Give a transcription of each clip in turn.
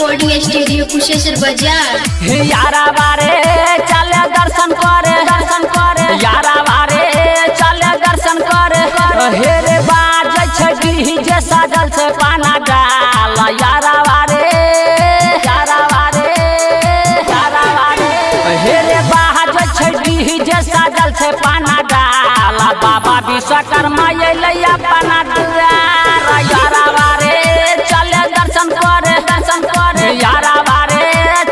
Recording studio, Kusheshwar बाजार। यारा बारे चले दर्शन करे, दर्शन करे। यारा बारे चले दर्शन करे। हे रे बाजै छै डीजे सजल छै पाना डाल। यारा बारे, यारा बारे, यारा बारे। हे रे बाजै छै डीजे सजल छै पाना डाल। बाबा विश्वकर्मा अयलै अपना दुआर। यारा बारे चले दर्शन करे, दर्शन करे। यारा बारे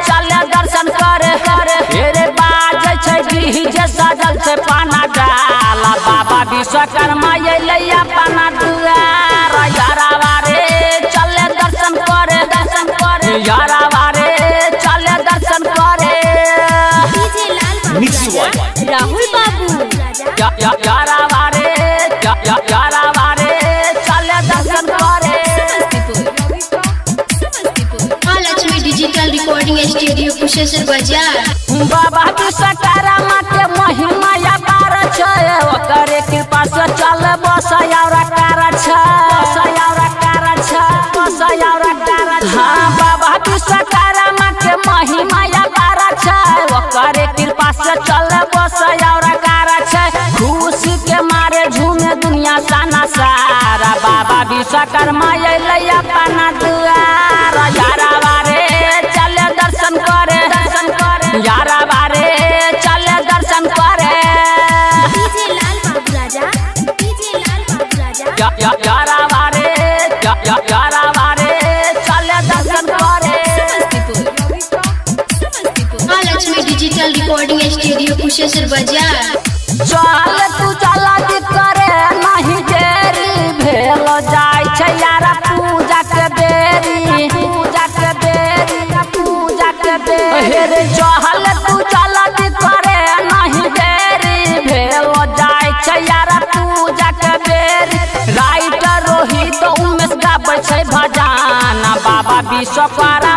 चले दर्शन करे, करे। हे रे बाजै छै डीजे सजल छै पाना डाल। बाबा विश्वकर्मा अयलै अपना दुआर। यारा बारे चले दर्शन करे, दर्शन करे। यारा बारे चले दर्शन करे। डीजे लाल बाबू Mix राजा, one. Rahul बाबू। यारा बारे, यारा बारे चले दर्शन करे। Mahalakshmi digital recording studio, Kusheshwar बाजार। बाबा विश्वकर्मा के महिमा अपार छै, ओकरे कृपा से चल बस और कार छै, बस और कार छै, बस और कार। हाँ, बाबा विश्वकर्मा के महिमा अपार छै, ओकरे कृपा से चल बस और कार छै। खुशी के मारे झूमे दुनिया साना सारा। बाबा विश्वकर्मा अयलै अपना दुआर। यारा बारे चले दर्शन करे, दर्शन करे। यारा बारे चले दर्शन करे। डीजे लाल बाबू राजा, डीजे लाल बाबू राजा। यारा बारे, यारा बारे चले दर्शन करे। Mahalakshmi digital recording studio, Kusheshwar बाजार। चल तू चला की करे नहीं देरी, भेल जाय छै यारा पूजा के बेरी, पूजा के बेरी, पूजा के बेरी। हे रे चल तू चला की करे नहीं देरी, भेल जाय छै यारा पूजा के बेरी। राइटर रोहित उमेश गाबै छै भजन। बाबा विश्वकर्मा